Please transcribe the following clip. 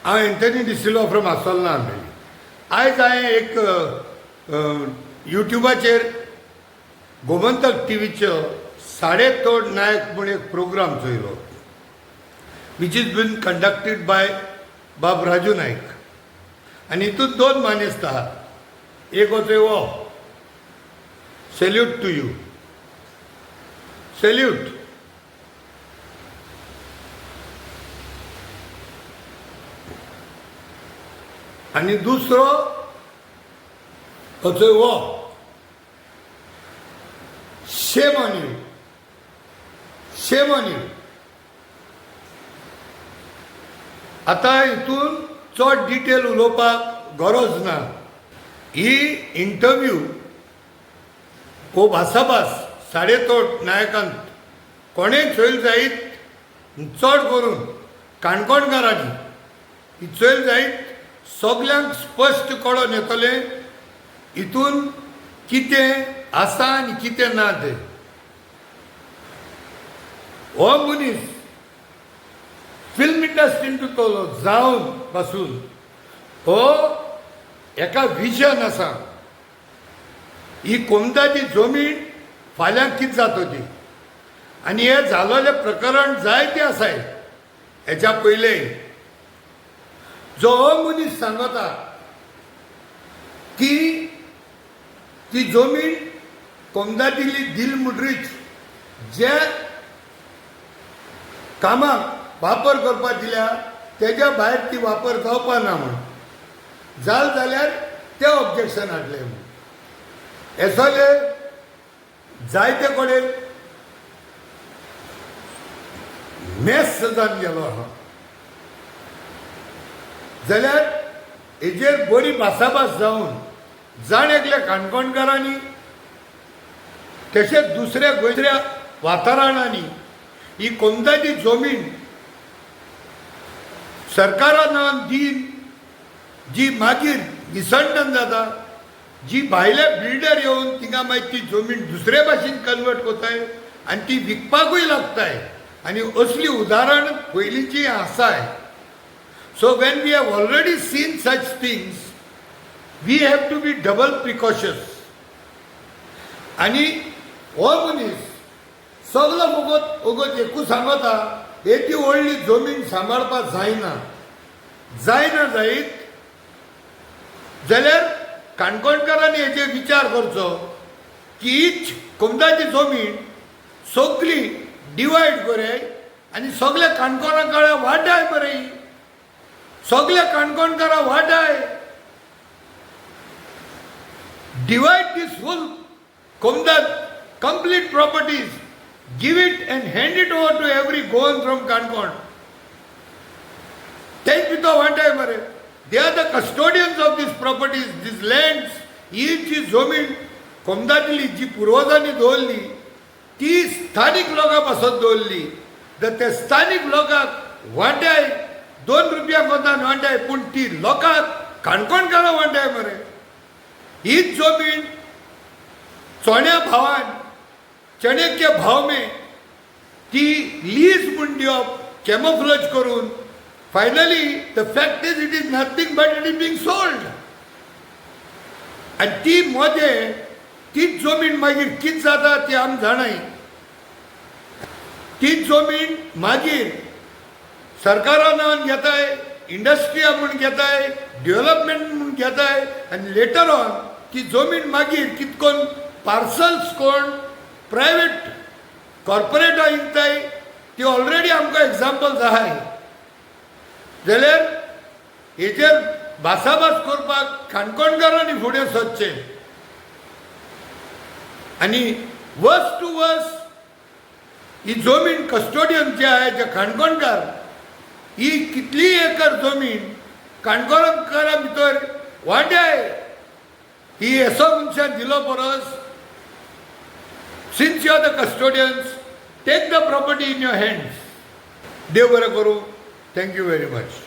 हांव Anthony D'Silva from आसोलना Ambelim. आयज हांवें एक युट्युबाचेर गोमंतक टीव्हीचो साडेतोड नायक म्हूण एक programme चोयलो, which is been conducted by बाब राजू नायक. आनी हितून दोन मानेस्त आहात. एक वचय हो, सॅल्यूट टू you, salute. आनी दुसरो वचय हो, shame on you, shame on you. आतां हितून चड डिटेल उलोवपाक गरज ना. ही इंटरव्यू हो भासाभास साडेतोट नायकान कोणें चोयल जायत, चड करून काणकोणकारांनी ही चोयल जायत, सगल्यांक स्पश्ट कळोन येतलें हितून कितें आसा आनी कितें ना तें. हो मनीस फिल्म इंडस्ट्रीन तो जावन पासून हो एका विजन आसा. ही कोमदाची जमीन फाल्यां कितें जाता ती, आनी हें जालोलें प्रकरण जायतें आसाय. हेच्या पयलें जो हो मनीस सांगता की ती जमीन कोमदादिली दिल म्हणटरीच जे कामाक वापर करपाक दिल्या तेज्या भायर ती वापर जावपा ना म्हूण जाल जाल्यार ते ऑब्जेक्शन हाडलें म्हूण. हेसले जायते कडेन मेस जावन गेलो आहा. जाल्यार हेजेर बरी भासाभास जावन जाण एकल्या काणकोणकारांनी तशेंच दुसऱ्या गोंयच्या वाठारांनी ही कोमदाची जमीन सरकारा नांवान दीन जी मागीर विसंडन जाता, जी भायले बिल्डर येवन थिंगा मागीर ती जमीन दुसरे भाशेन कन्वर्ट करताय आनी ती विकपाकूय लागताय. आनी असली उदाहरण पयलींची आसाय. So when we have already seen such things, we have to be double precautious. आनी हो मनीस सगलो फकत वगत एकूच सांगता, येदी व्हडली जमीन सांबाळपाक जायना, जायना जायत जाल्यार काणकोणकारांनी हेजेर विचार करचो की हीच कोमदाची जमीन सगली डिवायड करय आनी सगल्या काणकोणाकारां वाडाय मरे, सगल्या काणकोणकारां वाडाय. Divide this whole Comdad complete properties, give it and hand it over to every Goan from Canacona. तेच भितर वांटाय मरे. They are the custodians of these properties, these lands. ही जी जमीन कोमदातली जी पुर्वजांनी दवरली ती स्थानीक लोकां पासत दवरली, तर ते स्थानीक लोकांक वांटाय, 2 रुपया कोतान वांटाय, पूण ती लोकांक काणकोणकारां वांटाय मरे. हीच जमीन चण्या भावान, चणे के भाव में ती लीज म्हूण दिवप, कॅमोफ्लॉज करून, finally the fact is it is nothing but it is being sold. आनी ती मदें तीच जमीन मागीर कितें जाता ती आमी जाणाय. तीच जमीन मागीर सरकारा नांवान घेताय, इंडस्ट्रिया म्हूण घेताय, डेवलपमेंट म्हूण घेताय, आनी लेटर ऑन ती जमीन मागीर कितकोन पार्सल्स कोण प्रायवेट कॉर्पोरेटां विकताय. ती ऑलरेडी आमकां एग्जाम्पल्स आहाय. जाल्यार हेजेर भासाभास करपाक काणकोणकारांनी फुडें सरचें आनी वर्स टू वर्स ही जमीन कस्टोडियन जे आहे जे काणकोणकार, ही कितलीय एकर जमीन काणकोणकारां भितर वांट्याय. ही येसो मनशान दिलो परस, since you are the custodians, take the property in your hands. देव बरें करूं. Thank you very much.